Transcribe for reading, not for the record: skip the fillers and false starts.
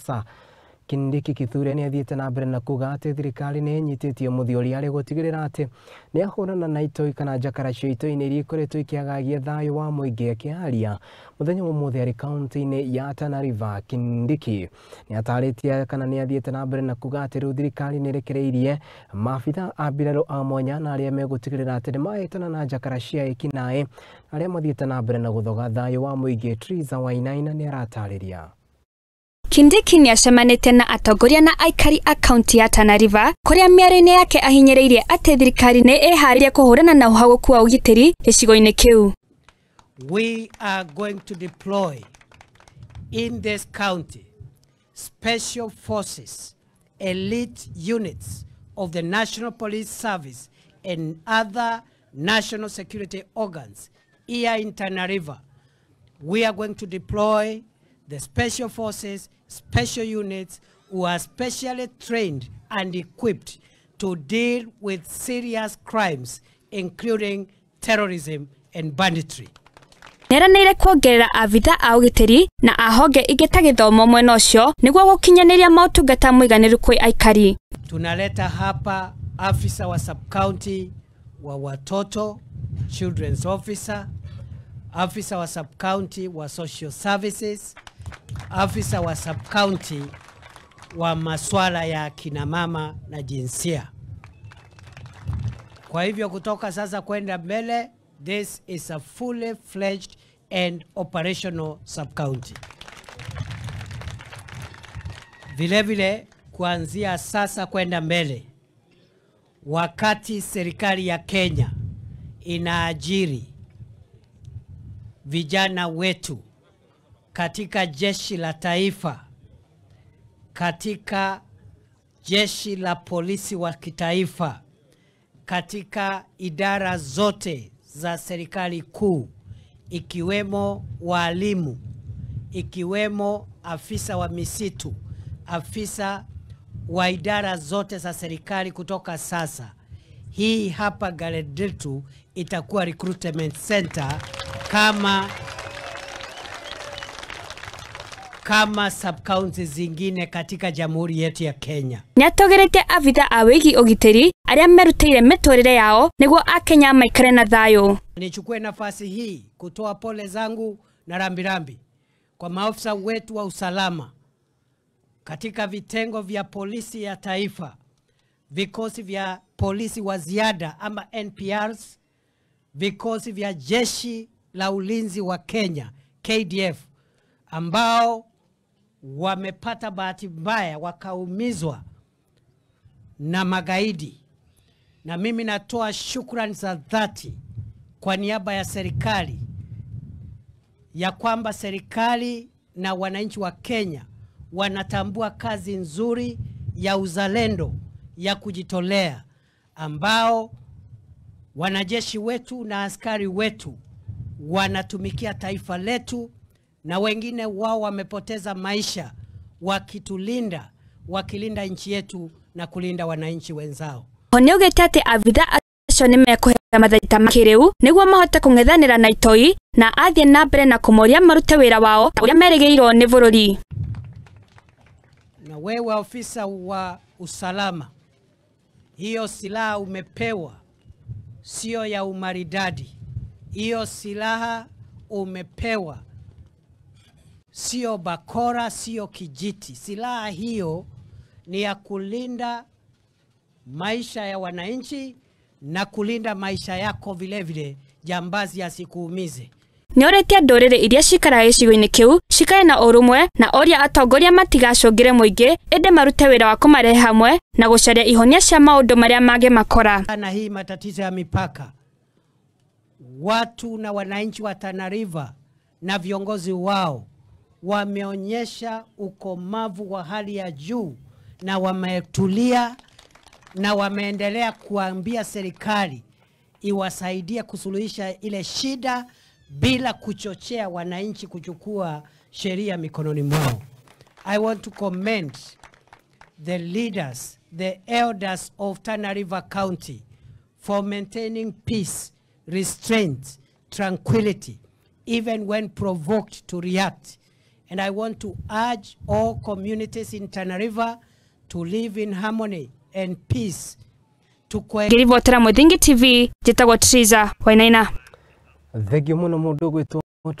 Mombasa. Kindiki Kithure nĩ athiĩte na mbere na kuga atĩ thirikari nĩ ĩnyitĩtie mũthiori arĩ gũtigĩrĩra atĩ nĩ ahũrana na itoi kana njakara cia itoi-inĩ iria ikoretwo ikĩagagia thayũ wa mũingĩ. Akĩaria mũthenya wa ũmũthĩ arĩ kaunti-inĩ ya Tana River, Kindiki nĩ atarĩtie kana nĩ athiĩte na mbere na kuga atĩ rĩu thirikari nĩ ĩrekereirie maabitha a mbirarũ a mwanya na arĩa megũtigĩrĩra atĩ nĩ mahĩtana na njakara cia ekinaĩ arĩa mathiĩte na mbere na gũthoga thayũ wa mũingĩ. Triza Wainaina nĩ aratarĩria. Kindiki nĩacemanĩtie na atongoria na aikari a kaunti ya Tana River kũrĩa mĩario-inĩ yake ahinyĩrĩirie atĩ thirikari nĩ ĩharĩirie kũhũrana na ũhagũku wa ũgitĩri gĩcigo-inĩ kĩu. We are going to deploy in this county special forces, elite units of the National Police Service and other national security organs here in Tana River. We are going to deploy the special forces, special units who are specially trained and equipped to deal with serious crimes, including terrorism and banditry. Nĩeranĩire kuongerera abitha a ũgitĩri na a honge ingĩ ta gĩthomo mwena ũcio nĩguo gũkinyanĩria motungata mũiganĩru kwĩ aikari. Tunaleta hapa afisa wa sub-county wa watoto, children's officer, afisa wa sub-county wa social services, afisa wa sub-county wa masuala ya kina mama na jinsia. Kwa hivyo kutoka sasa kwenda mbele, this is a fully fledged and operational sub-county. Vile vile kuanzia sasa kwenda mbele, wakati serikali ya Kenya inaajiri vijana wetu katika jeshi la taifa, katika jeshi la polisi wa kitaifa, katika idara zote za serikali kuu, ikiwemo walimu, ikiwemo afisa wa misitu, afisa wa idara zote za serikali, kutoka sasa hii hapa Galediltu itakuwa recruitment center kama sub-county zingine katika jamhuri yetu ya Kenya. Nĩatogeretie abitha a wĩigi ũgitĩri arĩa merutĩire mĩtũrĩre yao nĩguo akenya maikare na thayũ. Nichukue nafasi hii kutoa pole zangu na rambirambi kwa maafisa wetu wa usalama katika vitengo vya polisi ya taifa, vikosi vya polisi wa ziada ama NPRs, vikosi vya jeshi la ulinzi wa Kenya KDF, ambao wamepata bahati mbaya wakaumizwa na magaidi. Na mimi natoa shukrani za dhati kwa niaba ya serikali ya kwamba serikali na wananchi wa Kenya wanatambua kazi nzuri ya uzalendo ya kujitolea ambao wanajeshi wetu na askari wetu wanatumikia taifa letu, na wengine wao wamepoteza maisha wakitulinda, wakilinda nchi yetu na kulinda wananchi wenzao. Nĩaugĩte atĩ abitha acio nĩmekũheo matharaita ma kĩrĩu nĩguo mahote kũng'ethanĩra na itoi, na athiĩ na mbere na kũmoria marute wĩra wao ta ũrĩa merĩgĩrĩirwo nĩ bũrũri. Na wewe ofisa wa usalama, hiyo silaha umepewa sio ya umaridadi. Hiyo silaha umepewa sio bakora, sio kijiti. Silaha hiyo ni ya kulinda maisha ya wananchi na kulinda maisha yako vile vile, jambazi asikuumize. Nĩorĩtie ndũrĩrĩ iria cikaraga gĩcigo-inĩ kĩu cikare na ũrũmwe, na oria atongoria matigacũngĩre mũingĩ ĩndĩ marute wĩra wa kũmarehe hamwe na gũcaria ihonia cia maũndũ marĩa mangĩmakora. Na hii matatizo ya mipaka, watu na wananchi wa Tana River na viongozi wao wameonyesha ukomavu wa hali ya juu na wametulia na wameendelea kuambia serikali iwasaidie kusuluhisha ile shida bila kuchochea wananchi kuchukua sheria mikononi mwao. I want to commend the leaders, the elders of Tana River County for maintaining peace, restraint, tranquility, even when provoked to react. And I want to urge all communities in Tana River to live in harmony and peace. To Ngĩribotera Mũthingi TV, njĩtagwo Triza Wainaina. Thengio mũno mũndũ ũgwĩtwo.